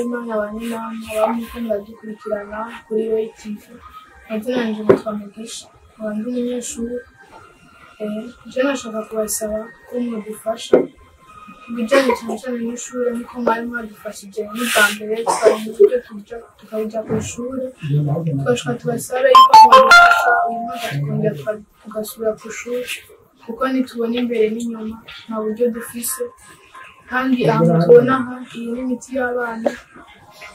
y'Imana bane namwe abamuriko muradukurikirana kuri Roy TV. Amazina yanje nitwa Mugisha, nkaba ndi umunyeshure. Je nashaka kubasaba ko mwodufasha ku bijanye cane cane n'ishure nkuko mwari mwadufashije n'ubwa mbere tukaronka uburyo tuja tukaja kw'ishure. Twashaka tubasabe yuko mwodufasha uyu mwaka tukongera tugasubira kw'ishure kuko ntitubona imbere n'inyuma, nta buryo dufise. Kandi aha mutubona aha, iyi ni imiti y'abana,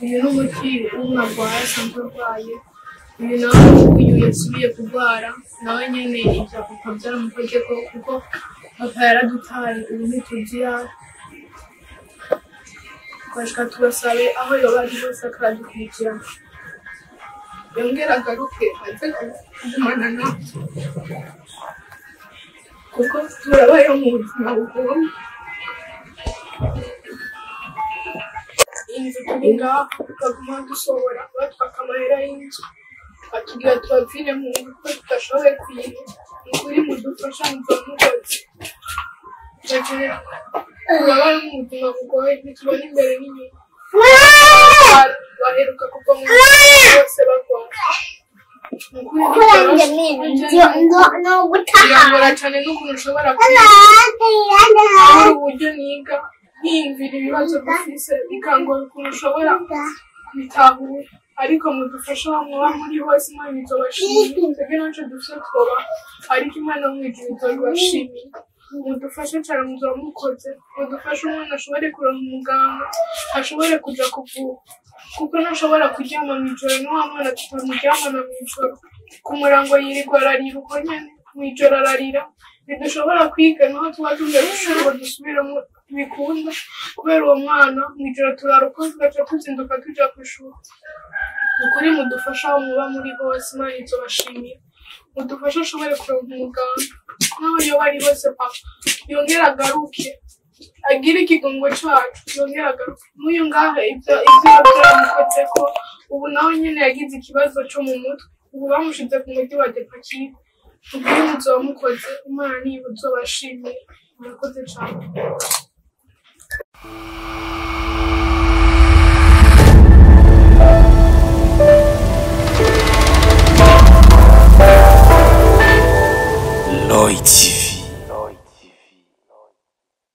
uyu ni umuti w'umwe arwaye asanzwe arwaye, uyu nawe uyu yasubiye kurwara nawe nyene ivya papa vyaramukozeko kuko papa yaradutaye, ubu ntituzi iyo ari. Twashaka tubasabe aho yoba ari hose akadukurikirana, yongere agaruke aze kugumana natwe kuko turabayeho mu buzima bugoye. Inzu turi ngaha baguma badusohora batwaka amahera y'inzu, batubwira tubavire mu nzu kuko tudashoboye kuyiha. Ni ukuri mudufasha muzoba mukoze. Turabayeho mu buzima bugoye, ntitubona imbere n'inyuma. Baheruka kuva mu nzu bose barwara. Ni ukuri birangora cane n'ukuntu ushobora kwiga kubura uburyo niga, nkiyumvira ibibazo dufise bikangora ukuntu ushobora kubitahura. Ariko mudufashe aho muba muri hose, Imana izobashimira. Twebwe ntaco dufise twobaha, ariko Imana yo mw'ijuru izobibashimira. Mudufashe cane muzoba mukoze, mudufashe umwana ashobore kuronka umuganga, ashobore kuja kuvura kuko ntashobora kuryama mw'ijoro, ni wa mwana tutamuryamana mw'ijoro. Ku murango yirirwa ararira uko nyene, mw'ijoro ararira. Ntidushobora kwiga naho tuba tuvuye kw'ishure ngo dusubiremwo, ntibikunda kubera uwo mwana mw'ijoro turara uko tugaca tuzinduka tuja kw'ishure. Ni ukuri mudufashe aho muba muri hose, Imana izobashimira. Mudufashe ashobore kuronka umuganga naho yoba ari hose, papa yongere agaruke agire ikigongo cacu, yongere agaruke. N'uyu ngaha ivyo vyaramukozeko, ubu nawe nyene yagize ikibazo co mu mutwe, ubu bamushize ku muti wa Depakine. Ukuri muzoba mukoze, Imana niyo izobashimira. Murakoze cane. Roy TV.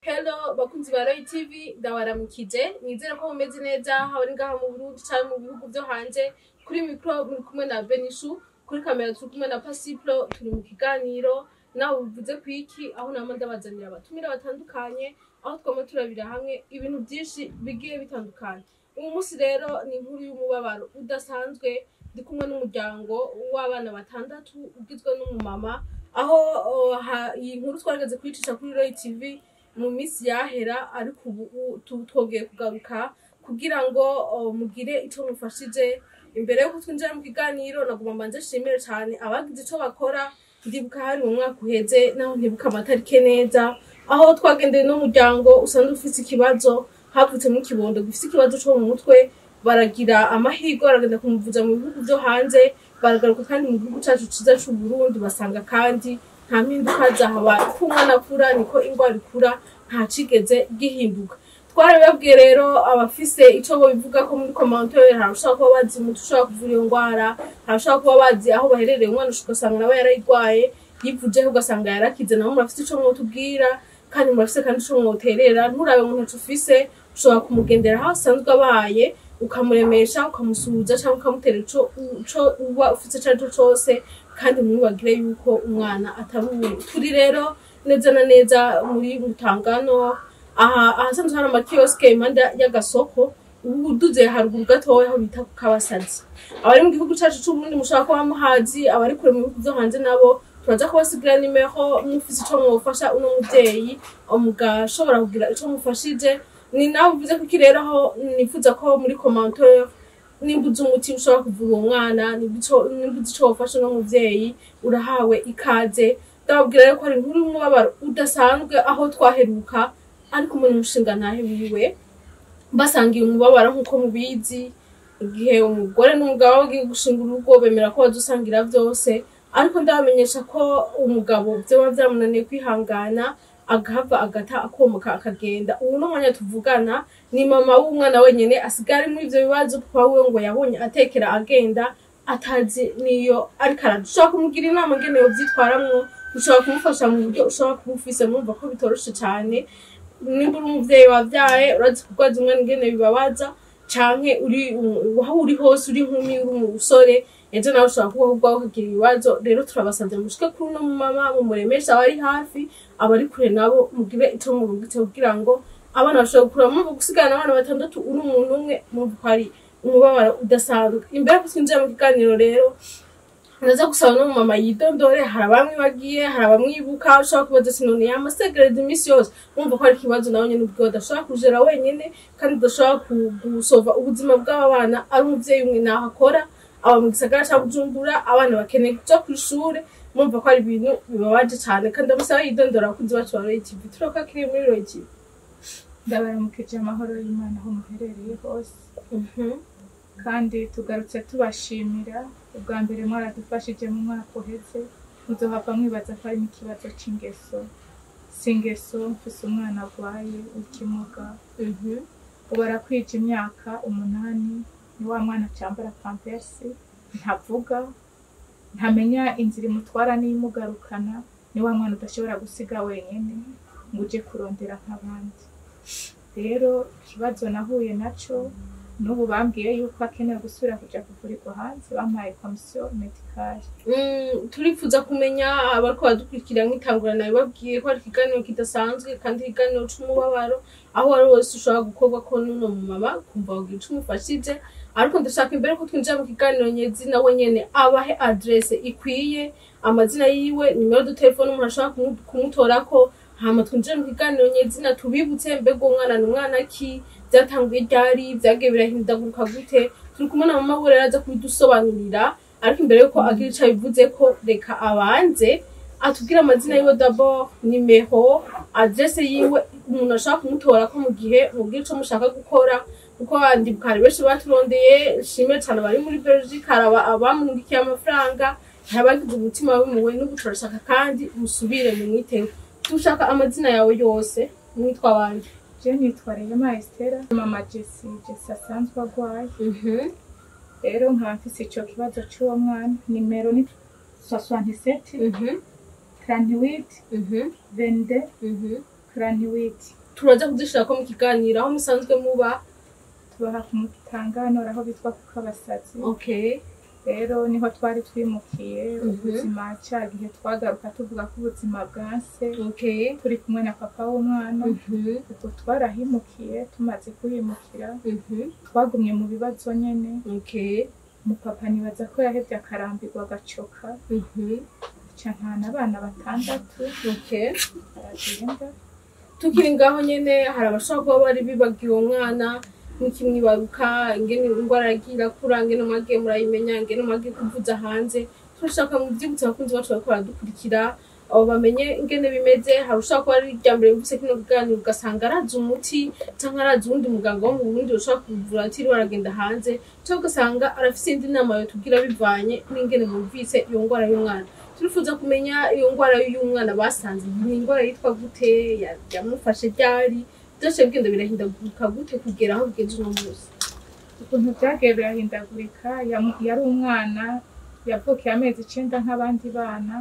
Hello bakunzi ba Roy TV, ndabaramukije, nizere ko mumeze neza haba ari ngaha mu Burundi canke mu bihugu vyo hanze. Kuri micro muri kumwe na Benishu, kuri kamera turi kumwe na Pasiplo, turi mu kiganiro nawe bivuze kwiki, aho nama ndabazanira abatumira batandukanye, aho twama turabira hamwe ibintu vyinshi bigiye bitandukanye. Uyu munsi rero ni inkuru y'umubabaro udasanzwe, ndi kumwe n'umuryango w'abana batandatu ugizwe n'umumama, aho iyi nkuru twarigeze kuyicisha kuri Roy TV mu minsi yahera, ariko ubu twongeye kugaruka kugira ngo mugire ico mufashije. Imbere yuko twinjira mu kiganiro naguma mbanze nshimire cane abagize ico bakora. Ndibuka hari mu mwaka uheze, naho ntibuka amatarike neza, aho twagendeye n'umuryango usanzwe ufise ikibazo, havutsemo ikibondo gifise ikibazo co mu mutwe, baragira amahirwe baragenda kumuvuza mu bihugu vyo hanze, baragaruka kandi mu gihugu cacu ciza c'Uburundi, basanga kandi nta mpinduka zahabaye. Uko umwana akura niko ingwara ikura, nta cigeze gihinduka. Twarabibabwiye rero abafise ico bobivuga ko muri commentaire, hari abashobora kuba bazi umuti ushobora kuvura iyo ngwara, hari abashobora kuba bazi aho baherereye umwana, ugasanga nawe yarayigwaye yivujeho ugasanga yarakize. Nabo murafise ico mwotubwira kandi murafise kandi ico mwoterera. Nturabe ngo ntaco ufise, ushobora kumugendera aho asanzwe abaye, ukamuremesha, ukamusuhuza canke ukamutera ico uba ufise ico arico cose, kandi ntimwibagire yuko umwana atari uwuwe. Turi rero neza na neza muri Mutangano, aha ahasanzwe hari amakioske impande y'agasoko, uduze haruguru gatoya aho bita ku Kabasazi. Abari mu gihugu cacu c'Uburundi mushobora kuba muhazi, abari kure mu bihugu vyo hanze nabo turaza kubasigira nimero, mufise ico mwofasha uno muvyeyi mugashobora kugira ico mufashije. Ni nawe uvuze kuki rero aho nifuza ko muri commentaire nimba uzi umuti ushobora kuvura uwo mwana, nimba uzi ico wofasha uno muvyeyi, urahawe ikaze. Ndababwira rero ko ari inkuru y'umubabaro udasanzwe, aho twaheruka ari kumwe n'umushingantahe wiwe basangiye umubabaro. Nk'uko mubizi, igihe umugore n'umugabo bagiye gushinga urugo bemera ko bazosangira vyose, ariko ndabamenyesha ko umugabo vyoba vyamunaniye kwihangana, agahava agata akomoka akagenda. Ubu no mwanya tuvugana Ni mama w'umwana wenyene asigara muri ivyo bibazo. Papa wiwe ngo yabonye atekera agenda atazi niyo ariko araja. Ushobora kumugira inama ngene yovyitwaramwo, ushobora kumufasha mu buryo ushobora kuba ufise. Murumva ko bitoroshe cane. Nimba uri umuvyeyi wavyaye, urazi kurwaza umwana ingene bibabaza, canke uri aho uri hose, uri inkumi, uri umusore, ejo nawe ushobora kubaho ubwawe ukagira ibibazo. Rero turabasavye mushike kuri uno mumama, mumuremeshe abari hafi, abari kure nabo mugire ico murungitse kugira ngo abana bashobore gukura. Mumva gusigarana abana batandatu uri umuntu umwe, mumva ko ari umubabaro udasanzwe. Imbere ko twinjira mu kiganiro rero, ndaza gusaba no mama yidondore. Hari abamwe bagiye, hari abamwibuka, ushobora kubaza sinone yamasegereza iminsi yose. Mumva ko ari ikibazo nawe nyene ubwiwe adashobora kujera wenyene, kandi adashobora gusova ubuzima bw'aba bana ari umuvyeyi umwe. Naho akora aba mu gisagara ca Bujumbura, abana bakeneye kuja kw'ishure. Mumva ko ari ibintu bibabaje cane, kandi ndamusaba yidondora. Abakunzi bacu ba Royal TV, turakakiriye muri Royal TV. Ndabaramukije, amahoro y'Imana aho muherereye hose, kandi tugarutse tubashimira. Ubwa mbere mwaradufashije mu mwaka uheze. Muzohava mwibaza ko harimo ikibazo c'ingeso. Si ingeso, mfise umwana arwaye w'ikimuga. Ubu arakwije imyaka 8. Ni wa mwana acambara pampers, ntavuga, ntamenya inzira imutwara n'iyimugarukana. Ni wa mwana udashobora gusiga wenyene ngo uje kurondera nk'abandi. Rero ikibazo nahuye naco, n'ubu bambwiye yuko akeneye gusubira kuja kuvurirwa hanze, bampaye commission médicale. Turifuza kumenya abariko badukurikira. Nk'itangura nabibabwiye ko ari ikiganiro kidasanzwe kandi ikiganiro c'umubabaro, aho wari wese ushobora gukorwa ko n'uno mumama kumva wagira ico umufashije. Ariko ndashaka imbere ko twinjira mu kiganiro nyezina, we nyene abahe adresse ikwiye, amazina yiwe, numéro de téléphone umuntu ashobora kumutorako, hama twinjire mu kiganiro nyezina. Tubibutse, mbega uwo mwana ni umwana ki? Byatanguye ryari? Vyagiye birahindagurika gute? Turi kumwe na mama we rero, aza kubidusobanurira. Ariko imbere yuko agira ico abivuze ko, reka abanze atubwire amazina yiwe d'abord, numéro, adresse yiwe umuntu ashaka kumutora ko mu gihe mubwira ico mushaka gukora, kuko ndibuka hari benshi baturondeye. Nshimire cane abari muri Belgique, hari abamurungikiye amafaranga, hari abagize umutima w'impuhwe. N'ubu turashaka kandi musubire mumwiteho. Dushaka amazina yawe yose. Mwitwa abandi? Je nitwa Rehema Estera, mama Jesi. Jesi asanzwe agwaye. Rero nkaba mfise ico kibazo c'uwo mwana. Nimero ni 67 38 22 48. Turaza kuzishirako mu kiganiro. Aho musanzwe muba? Tubaha ku Mutanganoro, aho bitwa ku Kabasazi. Rero niho twari twimukiye. Ubuzima ca gihe twagaruka tuvuga ko ubuzima bwanse, turi kumwe na papa w'umwana. Ubwo twarahimukiye. Tumaze kuhimukira, twagumye mu bibazo nyene. Umupapa nibaza ko yahevye akarambirwa, agacoka, ca ntana abana batandatu, aragenda. Tukiri ngaho nyene, hari abashobora kuba bari bibagiwe uwo mwana mukimwibaruka, ingene ingwara yagiye irakura, ingene mwagiye murayimenya, ingene mwagiye kuvuza hanze. Turashaka muvyibutse abakunzi bacu bariko baradukurikira, abo bamenye ingene bimeze. Hari ushobora kuba ari irya mbere yumvise kino kiganiro, ugasanga arazi umuti canke arazi uwundi muganga wo mu Burundi ushobora kumuvura atiriwe aragenda hanze, canke ugasanga arafise indi nama yotubwira bivanye n'ingene bumvise iyo ngwara y'umwana. Turifuza kumenya iyo ngwara y'umwana basanze ni ingwara yitwa gute, yamufashe ryari, byose bigenda birahindagurika gute kugera aho bigeze uno munsi? Ukuntu byagiye birahindagurika, yari umwana yavukiye amezi 9 nk'abandi bana.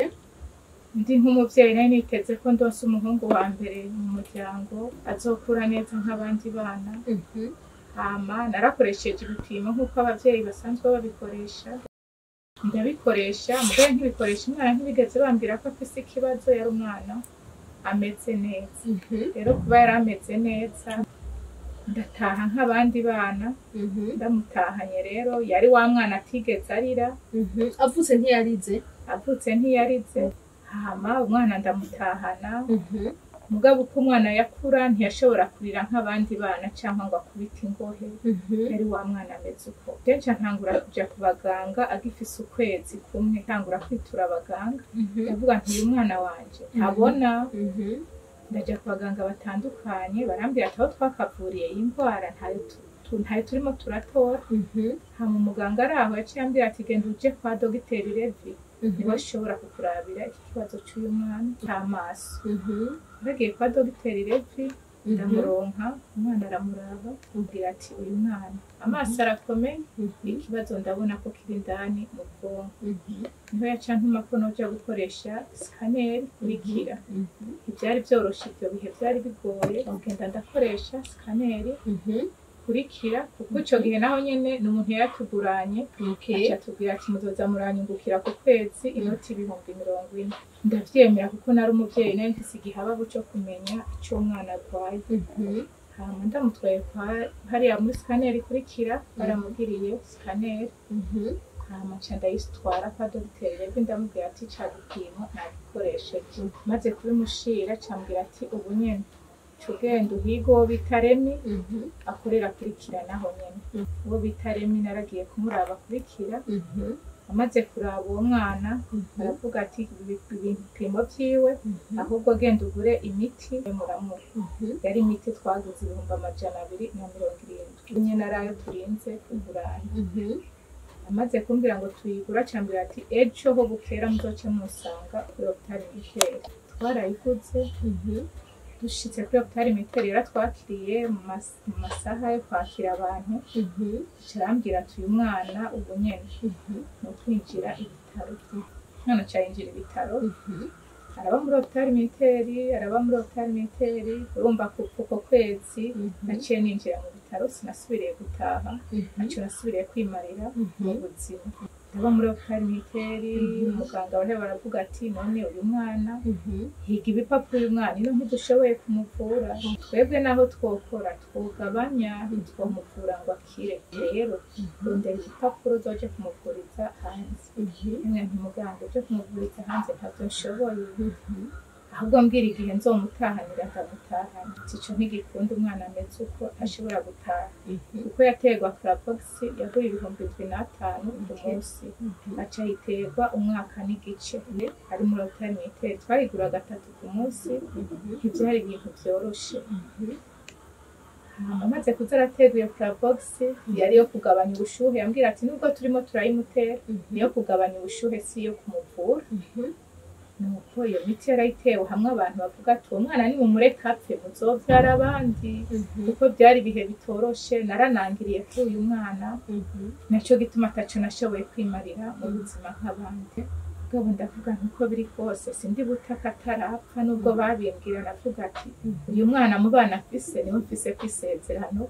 Ndi nk'umuvyeyi nari niteze ko ndonse umuhungu wa mbere mu muryango azokura neza nk'abandi bana. Hama narakoresheje ibipimo nk'uko abavyeyi basanzwe babikoresha, ndabikoresha, mugabo nkibikoresha umwana ntibigeze bambwira ko afise ikibazo. Yari umwana ameze neza. Rero kuba yari ameze neza, ndataha nk'abandi bana. Ndamutahanye rero, yari wa mwana atigeze arira. Avutse ntiyarize? Avutse ntiyarize. Hama umwana ndamutahana, mugabo uko umwana yakura ntiyashobora kurira nk'abandi bana cyangwa ngo akubite ingohe. Yari wa mwana ameze uko. Kenshi ntangura kuja ku baganga agifise ukwezi kumwe. Ntangura kwitura abaganga, ndavuga nti uyu mwana wanje ntabona. Ndajya ku baganga batandukanye, barambwira ati aho twakavuriye iyi ndwara ntayo turimo turatora. Hama umuganga ari aho yaciye ambwira ati genda uje kwa dogiteri Levi, niwe ashobora kukurabira iki kibazo cy'uyu mwana cy'amaso. Nagiye kwa dogiteri Levi. Ndamuronka umwana, aramuraba, ambwira ati: "Uyu mwana amaso arakomeye, ikibazo ndabona ko kiri indani mu bwonko." Niho yaca ntuma ko noja gukoresha scanner kurikira. Ntibyari byoroshe, ibyo bihe byari bigoye. Ngenda ndakoresha scanner kurikira, kuko ico gihe naho nyene ni umuntu yaratuguranye, aca atubwira ati: "Muzoza muranyungukira ku kwezi inoti 40,000." Ndavyemera kuko nari umuvyeyi, nari mfise igihababu co kumenya ico umwana arwaye. Hama ndamutwaye kwa hariya muri scanner ikurikira, baramugiriye scanner. Hama nca ndayitwara kwa dogiteri rero, ndamubwira ati: "Ca gipimo nagikoresheje." Maze kubimushira, cambwira ati: "Ubu nyene ca ugenda uhiga uwo bita Remi akorera akurikira." Naho nyene uwo bita Remi naragiye kumuraba akurikira. Amaze kuraba uwo mwana, aravuga ati: "Ibipimo vyiwe, ahubwo genda ugure imiti muramuha." Yari imiti twaguze 270,000 nyene, arayo turinze kugurana. Amaze kumbwira ngo tuyigura, acambwira ati: "Ejo ho bukera muzoce musanga kuri hôpital militaire." Twarayiguze. Dushitse kuri hôpital militaire, yaratwakiriye mu masaha yo kwakira abantu. Aca arambwira ati: "Uyu mwana ubu nyene ni ukwinjira ibitaro." Mwana aca yinjira ibitaro, araba muri hôpital militaire, araba muri hôpital militaire. Urumva kuva uko kwezi naciye ninjira mu bitaro, sinasubiriye gutaha, naco nasubiriye kwimarira mu buzima. Ndaba muri hôpital militaire, muganga bariho baravuga ati: "None uyu mwana higa ibipapuro, uyu mwana ino ntidushoboye kumuvura twebwe, naho twokora twogabanya, ntitwomuvura ngo akire. Rero rondera ibipapuro uzoje kumuvuriza hanze." Nimwe nti: "Muganga, uje kumuvuriza hanze ntabyo nshoboye, ahubwo mbwira igihe nzomutahanira ndamutahana." Ati: "Ico ntigikunda, umwana ameze uko ashobora gutaha." Kuko yaterwa Clavox, yaguye 7500 ku munsi, aca yiterwa umwaka n'igice ari muri hôpital militaire. Twayigura gatatu ku munsi, ntivyari ibintu vyoroshe. Hama amaze kuza araterwa iyo Clavox, yari iyo kugabanya ubushuhe. Yambwira ati: "Nubwo turimo turayimutera, niyo kugabanya ubushuhe, si iyo kumuvura." Nuko iyo miti yarayitewe, hamwe abantu bavuga ati: "Uwo mwana nimumureka apfe, muzovyara abandi." Kuko byari ibihe bitoroshe, naranangiriye kuri uyu mwana, naco gituma ataco nashoboye kwimarira mu buzima nk'abandi. Mugabo ndavuga nti uko biri kose sindi butaka atarapfa. Nubwo babimbwira, navuga ati: "Uyu mwana mu bana mfise niwe mfise kwisezerano."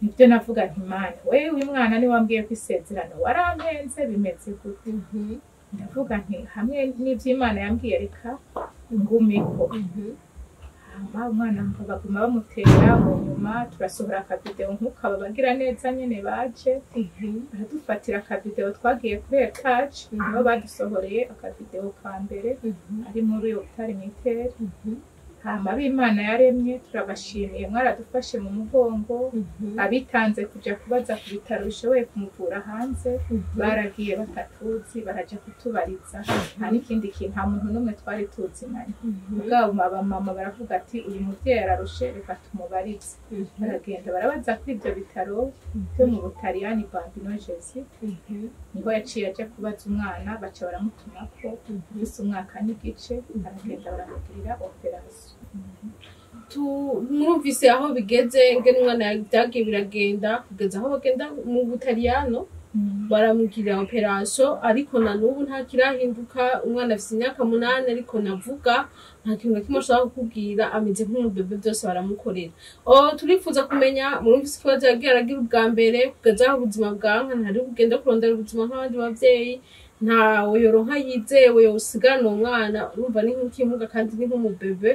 Nibyo navuga nti: "Mana wewe, uyu mwana niwe wambwiye ko isezerano, warampenze, bimeze gute?" Ndavuga nti hamwe n'ivy'Imana yambwiye, reka ngumeko. Hama umwana ngo baguma bamutera. Mu nyuma turasohora akavideo, nk'uko aba bagira neza nyene baje baradufatira akavideo. Twagiye kuri etaje, nibo badusohoreye akavideo ka mbere ari muri hôpital militaire. Hama ab'Imana yaremye turabashimiye, mwaradufashe mu mugongo. Abitanze kuja kubaza ku bitaro bishoboye kumuvura hanze, baragiye batatuzi, baraja kutubariza. Nta n'ikindi kintu, nta muntu n'umwe twari tuzinanye. Mugabo abamama baravuga ati: "Uyu muvyeyi ararushe, reka tumubarize." Baragenda barabaza kuri ibyo bitaro byo mu Butaliyani, Bambino Gesù, niho yaciye aja kubaza umwana. Baca baramutumako ufise umwaka n'igice, aragenda baramugirira opération. Mwumvise aho bigeze, ngene umwana byagiye biragenda kugeza aho bagenda mu Butaliyano baramugirira opération, ariko na n'ubu nta kirahinduka. Umwana afise imyaka 8, ariko navuga nta kintu na kimwe ashobora kukubwira, ameze nk'umubebe, byose baramukorera. Oh, turifuza kumenya, murumvise ikibazo yagiye aragira ubwa mbere kugeza aho ubuzima bwanka, ntari bugende kurondera ubuzima nk'abandi bavyeyi, ntawe yoronka yizewe yosigarana uwo mwana. Urumva ni nk'ikimuga kandi ni nk'umubebe.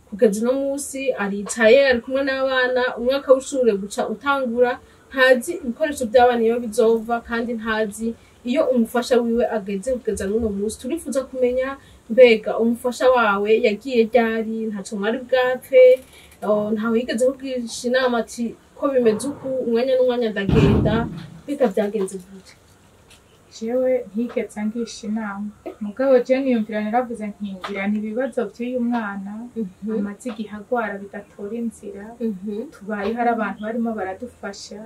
Kugeza uno munsi aricaye ari kumwe n'abana, umwaka w'ishure guca utangura, ntazi ibikoresho by'abana iyo bizova, kandi ntazi iyo umufasha wiwe ageze kugeza n'uno munsi. Turifuza kumenya, mbega umufasha wawe yagiye ryari? Ntaco mwari bwapfe? Oh, ntawe yigeze kugisha inama ati ko bimeze uku, umwanya n'umwanya ndagenda? Mbega byagenze gute? Jewe ntigeze angisha inama, mugabo je niyumvira, naravuze ntingira ibibazo by'uyu mwana amaze igihe agwara bidatora inzira, tubaye hari abantu barimo baradufasha.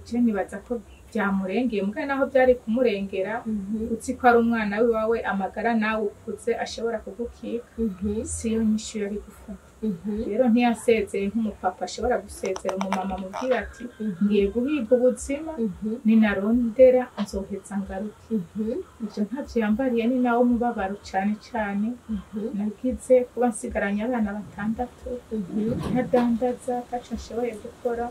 Je nibaza ko byamurengeye, mugabo naho byari kumurengera, uzi ko ari umwana wiwawe, amagara nawe ukuze ashobora kugukika, siyo nyishu yari gufata. Rero ntiyasezeye nk'umupapa ashobora gusezera umumama amubwira ati ngiye guhiga ubuzima, ninarondera nzoheza ngaruke. Ibyo ntavyo yambariye, ni nawo mubabaro cane cane nagize kuba nsigaranye abana 6, ntadandaza, ataco nshoboye gukora,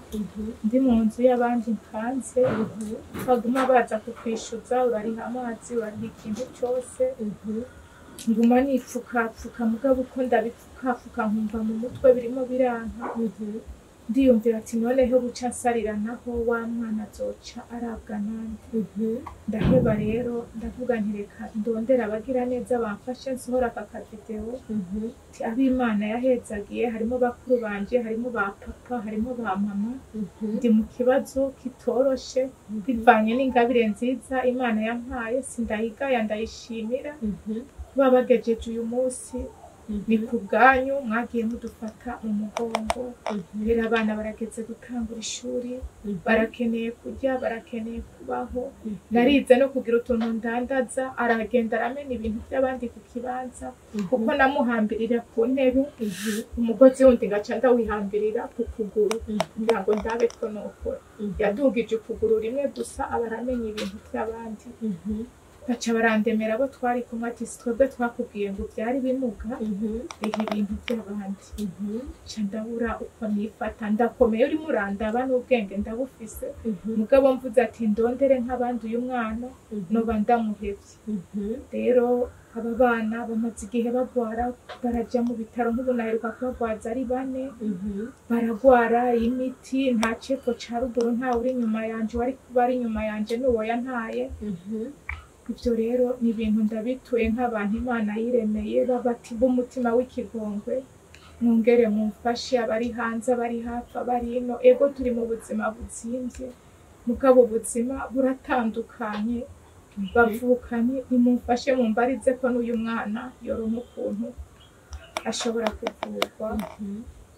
ndi mu nzu y'abandi mpanze, baguma baza kukwishuza, urariha amazi, urariha ikintu cyose. Nguma nipfukapfuka, mugabo uko ndabipfukapfuka nkumva mu mutwe birimo biranka. Ndiyumvira ati noneho buca nsarira naho wa mwana azoca arabwa nande. Ndaheba rero, ndavuga nti reka ndondera abagira neza bamfashe nsohora aka kavideo. Ati ab'Imana yahezagiye, harimo bakuru banje, harimo ba papa, harimo ba mama, ndi mu kibazo kitoroshe bivanye n'ingabire nziza Imana yampaye, sindayigaya, ndayishimira kuba bagejeje uyu munsi. Ni ku bwanyu mwagiye mudufata mu mugongo. Rero abana barageze gutangura ishuri, barakeneye kurya, barakeneye kubaho. Narize no kugira utuntu ndandaza, aragenda aramena ibintu by'abandi ku kibanza, kuko namuhambirira ku ntebe, umugozi wundi ngaca ndawihambirira ku kuguru kugira ngo ndabe ko nokora. Yadugije ukuguru rimwe gusa aba aramenya ibintu by'abandi. Baca barandemera abo twari kumwe ati si twebwe twakubwiye ngo byari bimuga, riha ibintu by'abandi. Nca ndabura uko nifata, ndakomeye urimo urandaba n'ubwenge ndabufise, mugabo mvuze ati ndondere nk'abandi uyu mwana noba ndamuhevye. Rero aba bana bamaze igihe bagwara, baraja mu bitaro, nk'ubu naheruka kubagwaza ari 4, baragwara imiti nta cepfo ca ruguru, ntawe uri inyuma yanje, uwari kuba ari inyuma yanje n'uwo yantaye. Ibyo rero ni ibintu ndabituye nk'abantu Imana yiremeye, babati b'umutima w'ikigongwe, mwongere mumfashe, abari hanze, abari hafi, abari ino. Ego turi mu buzima buzimvye, mugabo ubuzima buratandukanye, bavukanye, nimumfashe mumbarize ko n'uyu mwana yoronka ukuntu ashobora kuvurwa,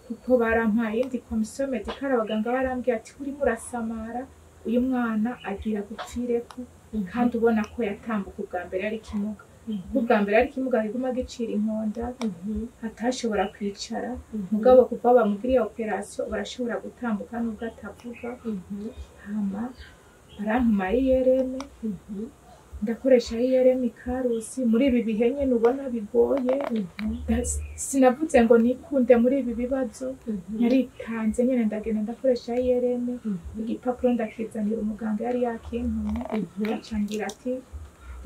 kuko barampaye indi komisiyo medikale, abaganga barambwiye ati urimo urasamara, uyu mwana agira gupfireko, kandi ubona ko yatambuka ubwa mbere ari kimuga, ubwa mbere ari kimuga kiguma gicira inkonda, atashobora kwicara, mugabo kuva bamugiriye operation barashobora gutambuka nubwo atavuga. Hama barantuma IRM, ndakoresha IRM Karusi muri ibi bihe nyene ubona bigoye. Sinavuze ngo nikunde muri ibi bibazo, naritanze nyene ndagenda ndakoresha IRM, igipapuro ndakizanira umuganga yari yakintumye, acangira ati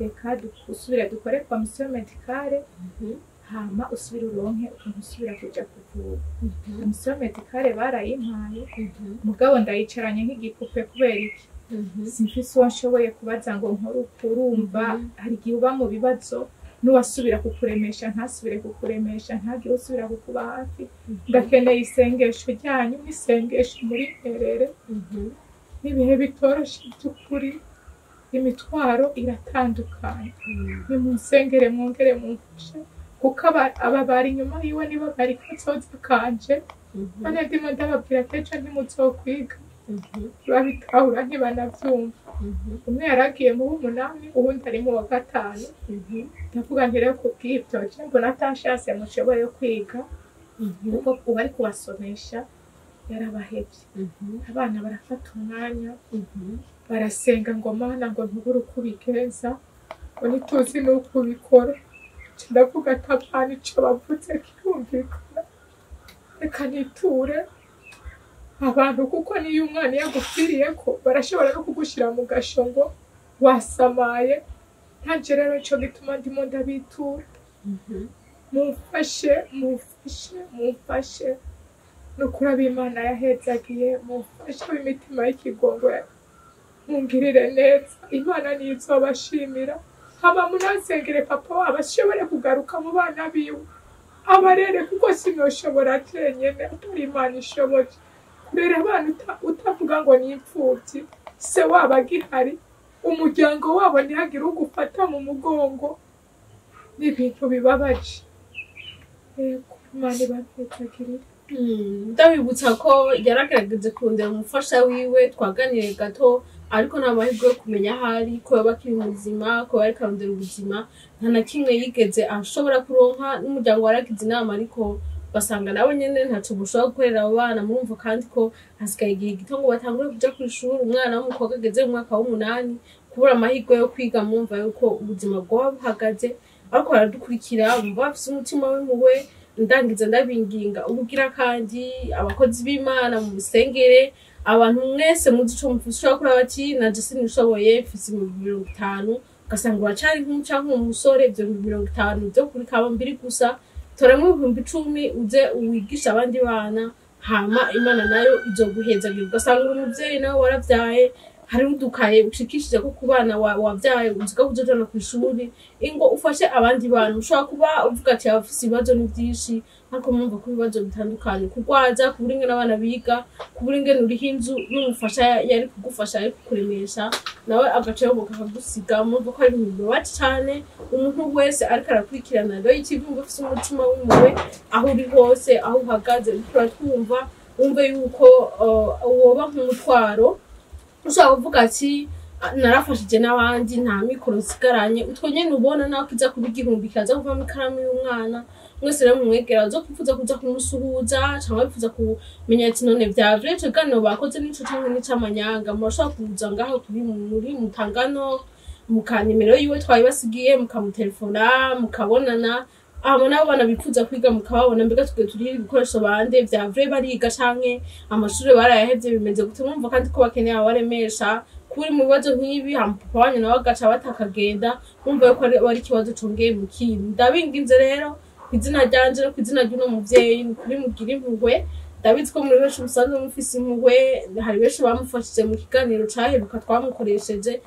reka usubire dukore komisiyo medikale, hama usubire uronke ukuntu usubira kuja kuvura. Komisiyo medikale barayimpaye, mugabo ndayicaranye nk'igipupe kubera iki? Simfise uwo nshoboye kubaza ngo nkore ukurumva. Hari igihe uba mu bibazo n'uwasubira kukuremesha ntasubire kukuremesha, ntagire usubira kukuba hafi. Ndakeneye isengesho ryanyu n'isengesho muri mperere. N'ibihe bitoroshe by'ukuri, imitwaro iratandukanye. Nimunsengere mwongere mumfashe, kuko aba bari inyuma yiwe nibo bari kazoza kanje. None ndimo ndababwira ati ejo ntimuzokwiga, babitahura ntibanavyumva. Umwe yaragiye mu w'8, uwundi ari mu wa 5. Ndavuga nti rero kubw'ibyo je mbona atashatse mushoboye kwiga, kuko ubu ari kubasomesha yarabahevye. Abana barafata umwanya barasenga ngo Mana ngo ntubure uko ubigenza, ngo ntituzi n'uko ubikora. Ndavuga ati abana ico bavuze kirumvikana, reka niture abantu, kuko niyo umwana yagupfiriye ko barashobora no kugushira mu gasho ngo wasamaye. Nanje rero nico gituma ndimo ndabitura, mumfashe, mumfashe, mumfashe. Nukuri ab'Imana yahezagiye, mumfashe ab'imitima y'ikigongwe, mungirire neza, Imana niyo izobashimira. Hama munansengere papa wabo ashobore kugaruka mu bana biwe, abarere, kuko sinoshobora jenyene, atari Imana ishoboye kurera abana utavuga ngo ni imfuvyi, se wabo agihari, umuryango wabo ntihagire ugufata mu mugongo. Ni ibintu bibabaje. Yego, Imana ibahezagirire. Ndabibutsa ko yaragerageje kurondera umufasha wiwe, twaganiriye gato, ariko nta mahirwe yo kumenya aho ari, ko yaba akiri muzima, ko yaba ariko arondera ubuzima. Nta na kimwe yigeze ashobora kuronka, n'umuryango waragize inama ariko Basanga nabo nyene ntaco bushobora gukorera abo bana. Murumva kandi ko hasigaye igihe gito ngo batangure kuja kw'ishuri. Umwana w'umukobwa ageze mu mwaka w'umunani kubura amahirwe yo kwiga, murumva yuko ubuzima bwoba buhagaze. Ariko baradukurikira, bumva bafise umutima w'impuhwe. Ndangiza ndabinginga ubugira kandi abakozi b'Imana mu bisengere, abantu mwese muzi ico mufise. Ushobora kuraba ati naje sinishoboye, mfise 50,000, ugasanga uracari nk'umu canke umusore. Ivyo 50,000 vyo kuri kaba mbiri gusa, toramwo 10,000 uze uwigisha abandi bana, hama Imana nayo izoguhezagira. Ugasanga uri umuvyeyi nawe waravyaye, hariho udukaye ushikishije ko ku bana wavyaye uziga kuzojana kw'ishuri, ingo ufashe abandi bantu. Ushobora kuba uvuga ati abafise ibibazo ni vyinshi, ariko murumva ko ibibazo bitandukanye: kurwaza, kubura ingene abana biga, kubura ingene uriha inzu, n'umufasha yari kugufasha, yari kukuremesha, nawe agaca yoboka akagusiga. Murumva ko ari ibintu bibabaje cane. Umuntu wese ariko arakurikirana rero ikivi, afise umutima w'impuhwe, aho uri hose, aho uhagaze uriko uratwumva, wumve yuko woba nk'umutwaro. Ushobora kuvuga ati narafashije n'abandi, nta mikoro nsigaranye. Utwo nyene ubona nawe kiza kuba 1000 kaza kuvamo ikaramu y'umwana. Mwese rero mumwegera, uzo kwifuza kuza kumusuhuza cyangwa wifuza kumenya ati none vya vrai ico kiganiro bakoze nico canke n'icamanyanga, murashobora kuza ngaho kuri muri Mutangano, muka nimero yiwe twayibasigiye, mukamutelefona, mukabonana. Abo nabo bana bifuza kwiga mukababona. Mbega twe turi ibikoresho bande, vya vrai bariga canke amashuri barayahevye, bimeze gute? Mwumva kandi ko bakeneye abaremesha kuri mu bibazo nk'ibi. Hama papa wanyu nawe agaca batakagenda, mwumva yuko ari ikibazo congeye mu kindi. Ndabinginze rero ku izina ryanje no ku izina ry'uno muvyeyi, ni kuri mugire impuhwe. Ndabizi ko muri benshi musanzwe mufise impuhwe. Hari benshi bamufashije mu kiganiro caheruka twamukoresheje,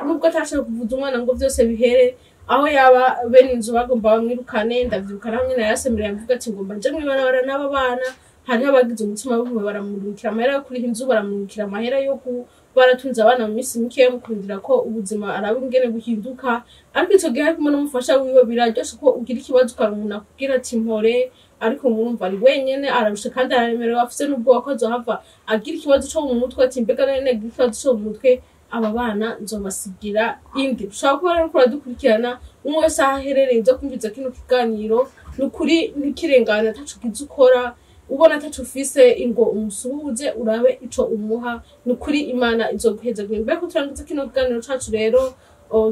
nubwo atashoboye kuvuza umwana ngo vyose bihere, aho yaba bene inzu bagomba bamwirukane. Ndavyibuka naho nyene yarasemereye avuga ati ngomba nje mw'ibarabara n'aba bana. Hariho abagize umutima w'impuhwe, baramurungikira amahera yo kuriha inzu, baramurungikira amahera yo ku baratunze abana mu minsi mikeya mu kurindira ko ubuzima araba ingene buhinduka. Ariko ico gihe ari kumwe n'umufasha wiwe. Biraryoshe ko ugira ikibazo ukaronka umuntu akubwira ati mpore, ariko murumva ari wenyene, ararushe kandi araremerewe, afise n'ubwoba ko azohava agira ikibazo co mu mutwe, ati mbega none nagira ikibazo co mu mutwe, aba bana nzobasigira indi? Ushobora kuba rero uriko uradukurikirana, umwe wese aho aherereye uza kumviriza kino kiganiro, ni ukuri ntikirengane ataco ugize ukora. Ubona ataco ufise, ingo umusuhuze, urabe ico umuha. Ni ukuri Imana izoguhezagira. Mbere ko turangiza kino kiganiro cacu rero,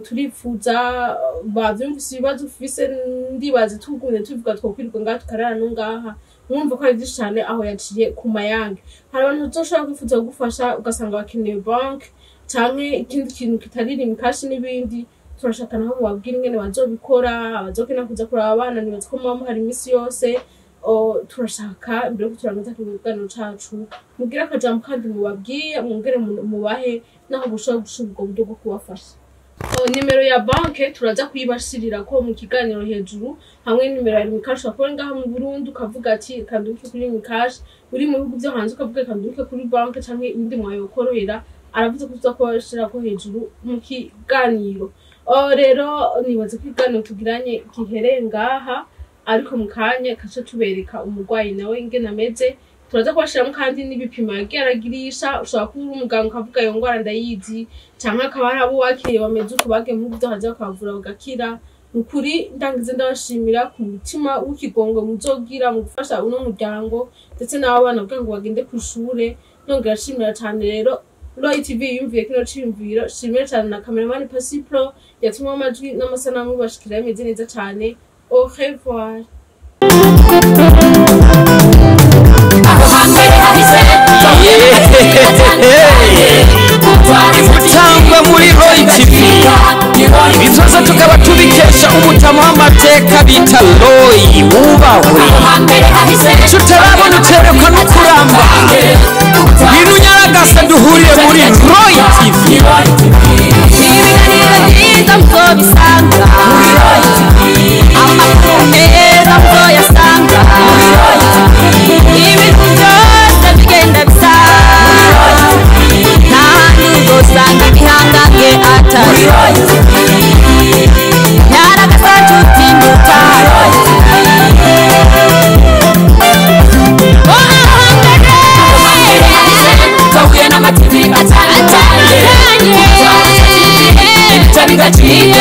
turifuza bavyumvise ibibazo ufise. Ndibaze tugumye tubivuga twokwirirwa ngaha tukarara no ngaha. Mwumva ko ari vyinshi cane aho yaciye ku mayange. Hari abantu bazoshobora kwifuza kugufasha, ugasanga bakeneye bank canke ikindi kintu kitari Lumicash n'ibindi. Turashaka naho mubabwira ingene bazobikora. Abazokena kuza kuraba abana, nibaza ko muba muhari imisi yose. Turashaka mbere yuko turangiza kino kiganiro cacu mugire akajambo kandi mubabwiye, mwongere mubahe naho bushobora gushira ubwo buryo bwo kubafasha. Nimero ya banke turaza kuyibashirira ko mu kiganiro hejuru, hamwe nimero ya Lumicash. Ushobora kuba ngaha mu Burundi ukavuga ati kanduke kuri Lumicash, uri mu bihugu vyo hanze ukavuga kanduke kuri banke canke iyindi mwayokorohera. Aravuze ko tuza kubashira ko hejuru mu kiganiro. Rero nibaze ko ikiganiro tugiranye gihereye ngaha, ariko mu kanya kaca tubereka umurwayi nawe ingene ameze. Turaza kubashiramo kandi n'ibipimo yagiye aragirisha. Ushobora kuba uri umuganga ukavuga iyo ngwara ndayizi, canke akaba hari abo wakiriye bameze uko bagiye mu bihugu vyo hanze bakabavura bagakira. Ni ukuri ndangize ndabashimira ku mutima w'ikigongwe muzogira mu gufasha uno muryango ndetse n'abo bana kugira ngo bagende kw'ishure. Nongera nshimira cane rero Roy TV yumviye kino ciyumviro. Shimira cane na cameraman Pasipro yatumye amajwi n'amasanamu bashikira bimeze neza cane. Au revoir. Aho hambere hahise. Gutangwa muri Roy TV, ibizoza tukaba tubikesha umutama w'amateka bita Roy wubahwe. Hambere hahise. Tutarabona uterekwa no kuramba birunyaragasa, duhuriye muri Roy TV. Ibiganiro byiza muzobisanga, amakuru meza muzoyasanga, ibintu byose bigenda bisa. Nta handi uzosanga ibihangange atari Nyaragasa nshuti mutari. Oh, hambere Twahuye n'amativi atandukanye, ibica bigacika.